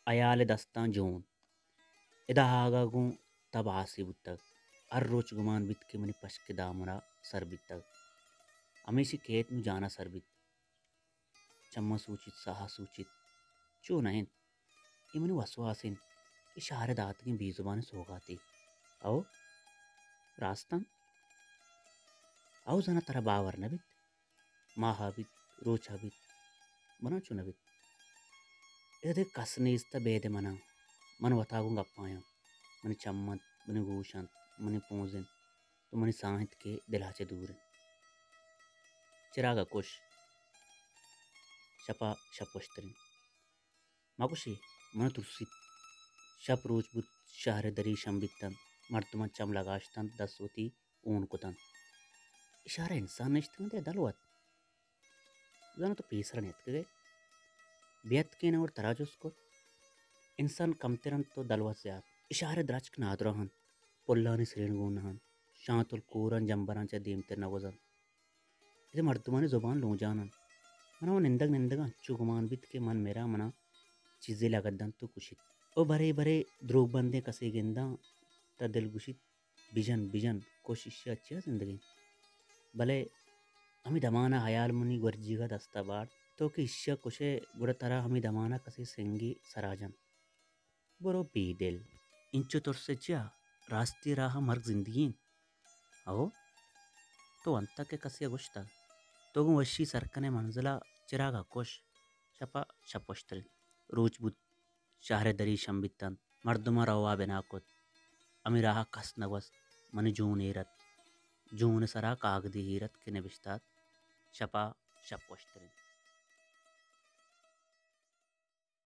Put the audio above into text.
ہیال ءِ دستاں جون۔ ادا آہگا گوں تب آسے بوتگ۔ ہر روچ گمان بیت کہ منی پشک ءِ دامنا سر بیتگ۔ ہمیشی کیت نوں جانا سر بیت۔ چماں سوچیت، ساہ سوچیت۔ چو نہ انت۔ اے منی وسواس انت۔ اے شہر ءِ داتگیں بے زبانیں سوگاتے۔ او راست انت۔ او زاناں ترا باور نہ بیت۔ ماہ ءَ بیت، روچ ءَ بیت، بنا چو نہ بیت۔ ادا دگہ کس نیست ءُ بید ءَ مناں۔ من وتا گوں گپ ءَ آں۔ منی چم انت، منی گوش انت، منی پونز انت، تو منی ساہ انت کہ دل ءَ چہ دور انت۔ چراگ ءَ کش، شپ ءَ شپ وشتر انت۔ مہ گوشے، من ترسیت۔ شپ روچ بوت، شہر ءِ دری شم بیت انت، مردماں چم لگاشت انت، دست وتی ہون کت انت۔ اے شہر ءَ انسان نشتگ انت یا دلوت؟ زاناں تو پیسر نیتکگ ئے؟ بیتکین اور ترا جست کت۔ انسان کمتر انت تو دلوت زیات۔ اے شہر ءِ درچک نادراہ انت، پلانی سرین گون نہ انت، شانتل کوراں جمبراں چہ دیمتر نہ گوزنت۔ ادا مردمانی زبان لونجان انت۔ منا وَ نندگ نندگ ءَ انچو گمان بیت کہ من مراں، منا چیزے لگت دنت ءُ کشیت۔ او برے برے دروگ بندیں کسے گنداں، تہ دل گوشیت، بجن، بجن، کش، ایشی ءَ چیا زندگیں؟ بلے ہمے دمان ءَ ہیال منی گورجیگ ءَ دست ءَ بارت، تو کہ ایشی ءَ کشئے، گڑا ترا ہمے دمان ءَ کسے سنگے سرا جنت۔ برو بے دل، انچو ترس ءَ چیا؟ راستی راہ ءَ مرگ زندگی انت۔ ہو، تو انت کہ کسے ءَ گوشتگ، تو گوں وشی سر کن ئے منزل ءَ، چراگ ءَ کش، شپ ءَ شپ وشتر انت۔ روچ بوت، شہر ءِ دری شم بیت انت، مردماں روا بنا کت۔ ہمے راہ ءَ کس نہ گوست، منی جون ایر ات۔ جون ءِ سرا کاگدے ایر ات کہ نبشتہ ات، شپ ءَ شپ وشتر انت۔